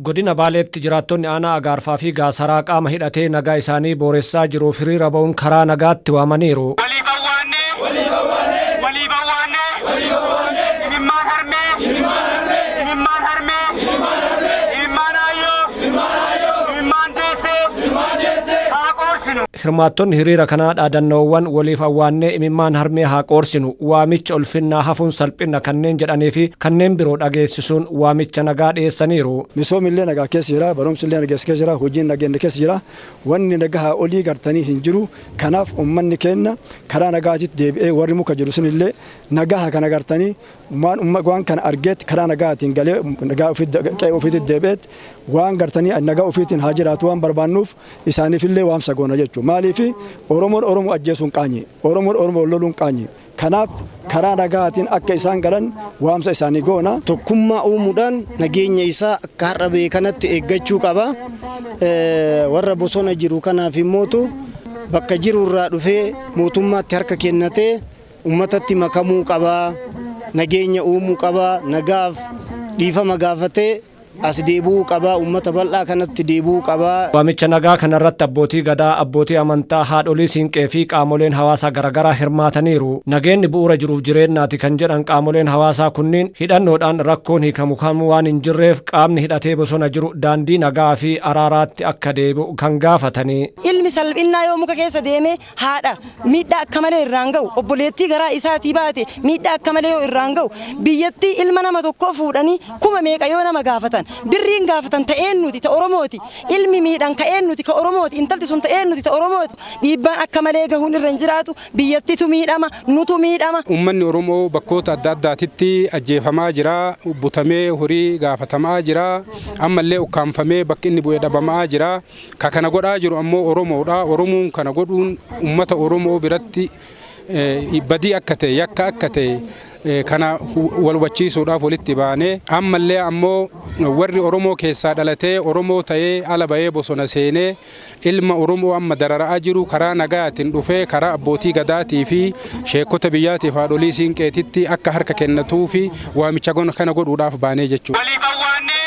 Godina Baaleetti jiraattonni aanaa Agaarfaa fi Gaasaraa qaama hidhatee nagaa isaanii booressaa jiruuf hiriira ba'uun karaa nagaatti waamaniiru. Waliif awwaannee, waliif awwaannee, imimmaan harmee, imimmaan harmee, imimmaan aayyoo, imimmaan deessee, haa qoorsinu. Hirmaattonni hiriira kanaa dhaadannoowwan waliif awwaannee imimmaan harmee haa qoorsinu, waamicha ulfinnaa hafuun salphina kanneen jedhanii fi kanneen biroo dhageessisuun waamicha nagaa dhiyeessaniiru. Misoomni illee nagaa keessa jira, barumsi illee nagaa keessa jira, hojiin nageenya keessa jira. Wanni nagaa olii gartanii hin jiru. Kanaaf uummanni keenya karaa nagaatitti deebi'ee warri muka jiru sun illee nagaa kana gartanii waan kana argeetti karaa nagaatiin galee nagaa qe'ee ofiitti deebi'eetti waan gartanii nagaa ofiitiin haa jiraatu waan barbaannuuf isaaniifillee waamsa goona jechuudha. Maaliif Oromoon Oromoo ajjeesuun qaanyi, Oromoon Oromoo loluun qaanyi. Kanaaf karaa nagaatiin akka isaan galan waamsa isaanii goona. Tokkummaa uumuudhaan nageenya isaa akka har'a ba'e kanatti eeggachuu qaba. Warra bosona jiru kanaaf immootu bakka jiru irraa dhufee mootummaatti harka kennatee uummatatti makamuu qaba. Nageenya uumuu qaba. Nagaaf dhiifama gaafatee as deebi'uu qaba. Uummata bal'aa kanatti deebi'uu qaba. Waamicha nagaa kanarratti abbootii gadaa, abbootii amantaa, haadholii siinqee fi qaamoleen hawaasaa garaagaraa hirmaataniiru. Nageenyi bu'uura jiruuf jireenyaati kan jedhan qaamoleen hawaasaa kunniin hidhannoodhaan rakkoon hiikamu kamuu waan hin jirreef qaamni hidhatee bosona jiru daandii nagaa fi araaraatti akka deebi'u kan gaafatanii. Ilmi salphinnaa yoo muka keessa deemee haadha miidhaa akka malee irraan ga'u, obboleettii garaa isaatii baate miidhaa akka malee yoo irraan ga'u, biyyattii ilma nama tokkoo fuudhanii kuma meeqa yoo nama gaafatan, birriin gaafatan ta'een nuti ta Oromooti, ilmi miidhan ka'een nuti ka Oromooti, intalti sun ta'een nuti ta Oromooti, dhiibbaan akka malee gahuun irra hin jiraatu, biyyattitu miidhama, nutu miidhama. Uummanni Oromoo bakkoota adda addaatitti ajjeefamaa jira, butamee horii gaafatamaa jira, ammallee ukkaamfamee bakki inni bu'ee dhabamaa jira. Ka kana godhaa jiru ammoo Oromoodha. Oromoon kana godhuun uummata Oromoo biratti badii akka ta'e, yakka akka ta'e kana wal hubachiisuudhaaf walitti baanee ammallee ammoo warri Oromoo keessaa dhalatee Oromoo ta'ee ala bahee bosona seenee ilma Oromoo amma darara'aa jiru karaa nagaatiin dhufee karaa abbootii gadaatii fi sheekota biyyaatiif haadholii siinqeetitti akka harka kennatuu fi waamicha kana godhuudhaaf baanee jechuudha. Waliif awwaannee,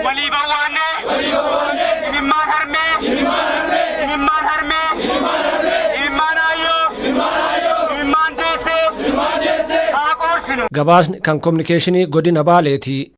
waliif awwaannee, imimmaan harmee, imimmaan harmee, imimmaan aayyoo, imimmaan deessee, haa qoorsinu. Gabaasni kan kominikeeshinii godina Baaleeti.